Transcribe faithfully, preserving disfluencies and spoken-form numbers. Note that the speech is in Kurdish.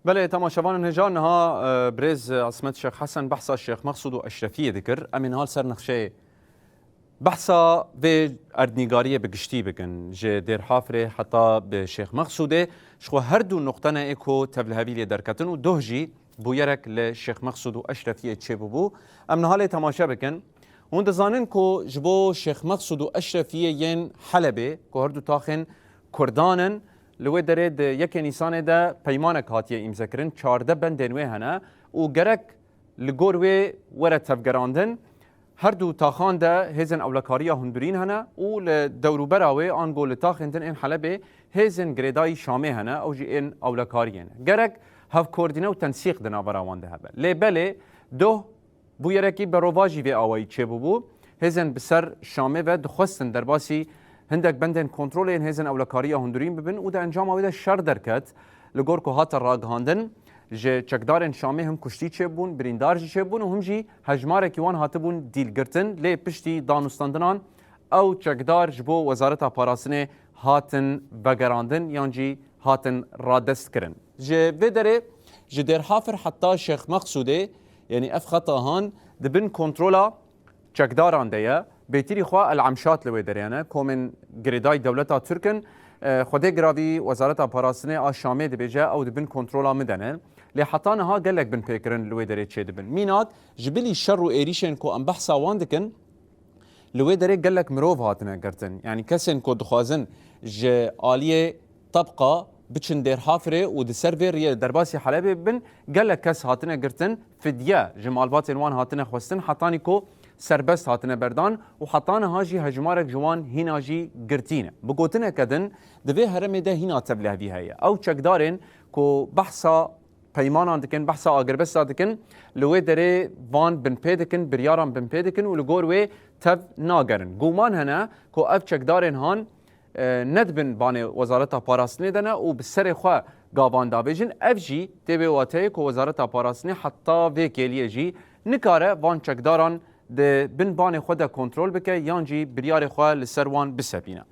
Belê, temaşevanên hêja, niha, e, birêz Esmet Şêx Hesen behsa Şêx Mexsûd û Eşrefiyê dikir. Em ê niha li ser nexşeyê behsa vê erdnîgariyê bi giştî bikin. Ji Dêrhafirê heta bi Şêx Mexsûdê, ji xwe her du nuqtene ê ku tevlihevî lê derketin û doh jî bûyerek li Şêx Mexsûd û Eşrefiyê çêbûbû. Em niha lê temaşe bikin. Hûn dizanin ku ji bo Şêx Mexsûd û Eşrefiyê yên Helebê, ku her du taxên Kurdan in, li wê derê di yekê Nîsanê de peymanek hatiye îmzekirin, çardeh bendên wê hene û gerek li gor wê were tevgerandin. Her du taxan de hêzên ewlekariya hundirîn hene û li dewrûbera wê ango li taxên din ên Helebê hêzên girêdayî Şamê hene, ew jî ên ewlekariyê ne. Gerek hevkoordîne û tensîq di navbera wan de hebe. Lê belê doh bûyerekî berovajî vê awayî çêbûbû. Hêzên bi ser Şamê ve dixwestin derbasî hindek bendên kontrolê yên hêzên ewlekariya hundirîn bibin û di encama wê de şer derket. Li gor ku hate ragihandin, ji çekdarên Şamê him kuştî çêbûn, birîndar jî çêbûn û him jî hejmarekî wan hatibûn dîlgirtin. Lê piştî danûstandinan ew çekdar ji bo Wezareta Parastinê hatin vegerandin yan jî hatin radestkirin. Ji vê derê ji Dêrhafir heta Şêx Mexsûdê, yanî ev xeta han di bin kontrola çekdaran de ye. Bêtirî xwe El Emşat li wê derê ne. Komên girêdayî dewleta Tirk in. E, Xwedê giravî Wezareta Parastinê a Şamê dibêje ew di bin kontrola min de ne. Lê heta niha gelek binpêkirin li wê derê çêdibin. Mînak, ji bilî şer û êrîşên ku em behsa wan dikin, li wê derê gelek mirov hatine girtin. Yanî kesên ku dixwazin ji aliyê tebqa biçin Dêrhafirê û di ser vê riyê derbasî Helebê bibin, gelek kes hatine girtin, fidye ji malbatên wan hatine xwestin, hetanî ku serbest hatine berdan û heta niha jî hejmarek ji wan hîna jî girtî ne. Bi gotineke din, di vê herêmê de hîna tevlihevî heye. Ew çekdarên ku behsa peymanan dikin, behsa agirbesta dikin, li wê derê van binpê dikin, biryaran binpê dikin û li gor wê tev nagerin. Guman hene ku ev çekdarên han, e, ne di bin banê Wezareta Parastinê de ne û bi serê xwe gavan davêjin. Ev jî tê wê wateyê ku Wezareta Parastinê heta vê kêliyê jî nikare van çekdaran di bin banê xwe de kontrol bike yan jî biryarê xwe li ser wan bisepîne.